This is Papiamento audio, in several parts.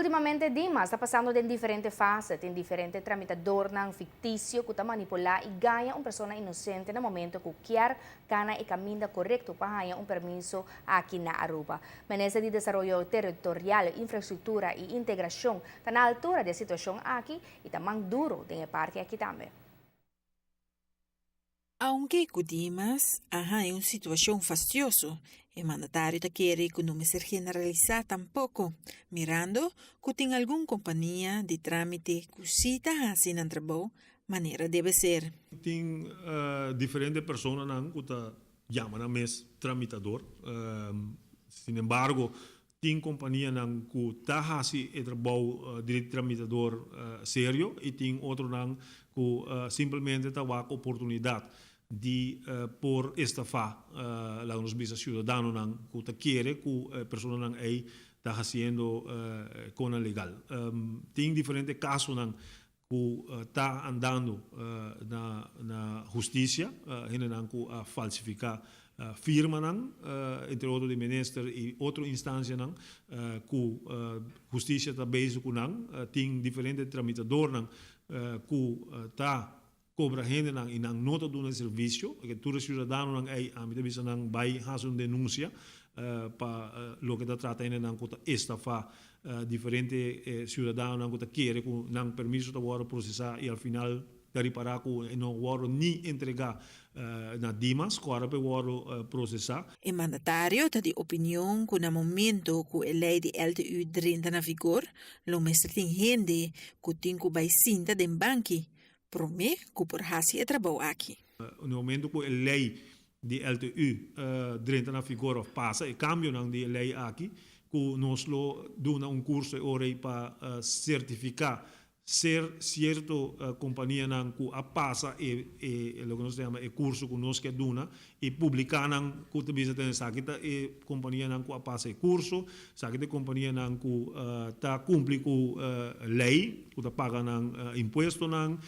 Ultimamente Dimas ta pasando den diferente fase, tin diferente tramitadornan ficticio cu ta manipula y gaña un persona inocente na momento cu kier cana e caminda corecto pa haya un permiso aki na Aruba. Minister di Desaroyo Territorial, Infrastructura y Integracion ta na altura di e situacion aki y ta man duro den e parti aki tambe. Aunke ku Dimas a haña un situashon fastioso, e mandatario ta kere ku no mester generalisá tampoko, mirando ku tin algun kompania di trámite ku sí ta hasi nan trabou manera debe ser. Tin diferente personanan ku ta yama nan mes tramitador. Sinembargo, tin kompanianan ku ta hasi e trabou di tramitador serio i tin otronan ku simplemente ta wak oportunidat di por estafá, laga nos bisa, siudadanonan ku ta kere ku e personanan ei ta hasiendo konan legal. Tin diferente kasonan ku ta andando na na hustisia, hendenan ku a falsifiká firmanan, entre otro di minister i otro instansianan ku hustisia ta bezig ku nan. Tin diferente tramitadornan ku ta kobra hendenan i nan no ta duna e servisio. Tur e siudadanonan ei ami ta bisa nan bai hasi un denunsia pa loke ta trata hendenan ku ta estafá diferente siudadanonan ku ta kere ku nan permiso ta wòrdu prosesá i al final ta ripará ku e no wòrdu ni entregá na Dimas ku ora pa e wòrdu prosesá. E mandatario ta di opinion ku na momento ku e lei di LTU drenta na vigor lo mester tin hende ku tin ku bai sinta den banki promé ku por hasi e trabou aki. Na momento ku e lei di LTU drenta na vigor of pasa e cambionan di e ley aki cu nos lo duna un curso e ora ey pa certifica ser cierto companianan cu a pasa e e loke nos ta yama e curso cu nos ke duna y publica nan cu ta bisa tene esaki ta e companianan cu a pasa e curso, esaki ta e companianan cu ta cumpli cu ley cu ta paga nan impuestonan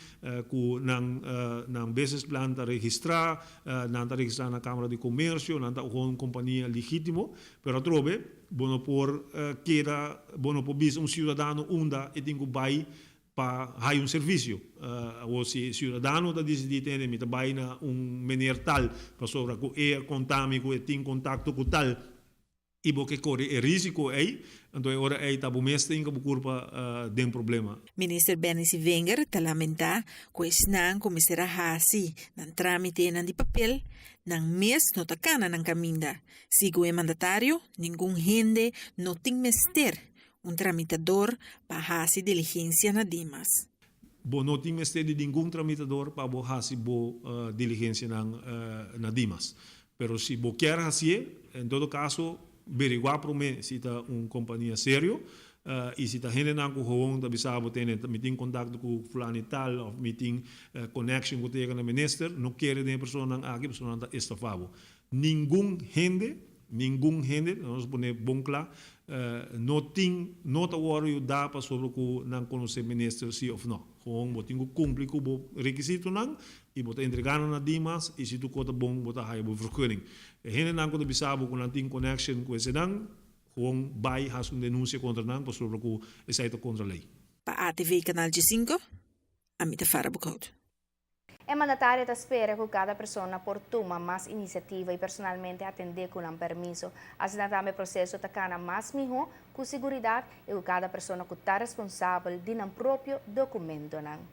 cu nan nan business plan ta registra. Nan ta registrá na Kámara di Komersio, nan ta un kompania legítimo, pero atrobe bo no por keda, bo no por bisa un siudadano unda e tin ku bai pa haya un servisio. Awor si e siudadano ta disidí tende mi ta bai na un meneer tal pasobra ku e a konta mi ku e tin kontakto ku tal, I bo ke kore e risiko ei, anto e ora ei ta bo mes ta hinka bo kurpa den problema. Minister Benny Sevinger ta lamentá ku esnan ku mester a hasi nan trámitenan di papel, nan mes no ta kana nan kaminda. Segun e mandatario, ningun hende no tin mester un tramitador pa hasi diligensia na Dimas. Bo no tin mester di ningun tramitador pa bo hasi bo diligensianan na Dimas. Pero si bo kier hasié, en todo kaso beriguá promé si ta un kompania serio i si ta hendenan ku gewoon ta bisa bo tene mi tin kontakto ku fulano i tal òf mi tin connection ku ta yega na minister, no kere den e personanan aki pasobra nan ta estafá bo. Ningun hende, ningun hende, nos pone bon kla, no tin, no ta wòrdu yudá pasobra ku nan konosé minister si òf nò. Gewoon bo tin ku kumpli ku bo rekisitonan i bo ta entregá nan na Dimas i si tur kos ta bon bo ta haya bo vergunning. E hendenan ku ta bisa bo ku nan tin connection ku esenan, gewoon bai hasi un denunsia kontra nan pasobra ku esei ta kontra lei. Pa ATV Canal Djesinko, ami ta Farah Boekhout. E mandatario ta spera cu cada persona por tuma mas iniciativa y personalmente atende cu nan permiso. Asina tambe e proceso ta cana mas miho, cu siguridad y cu cada persona cu ta responsabel di nan propio documentonan.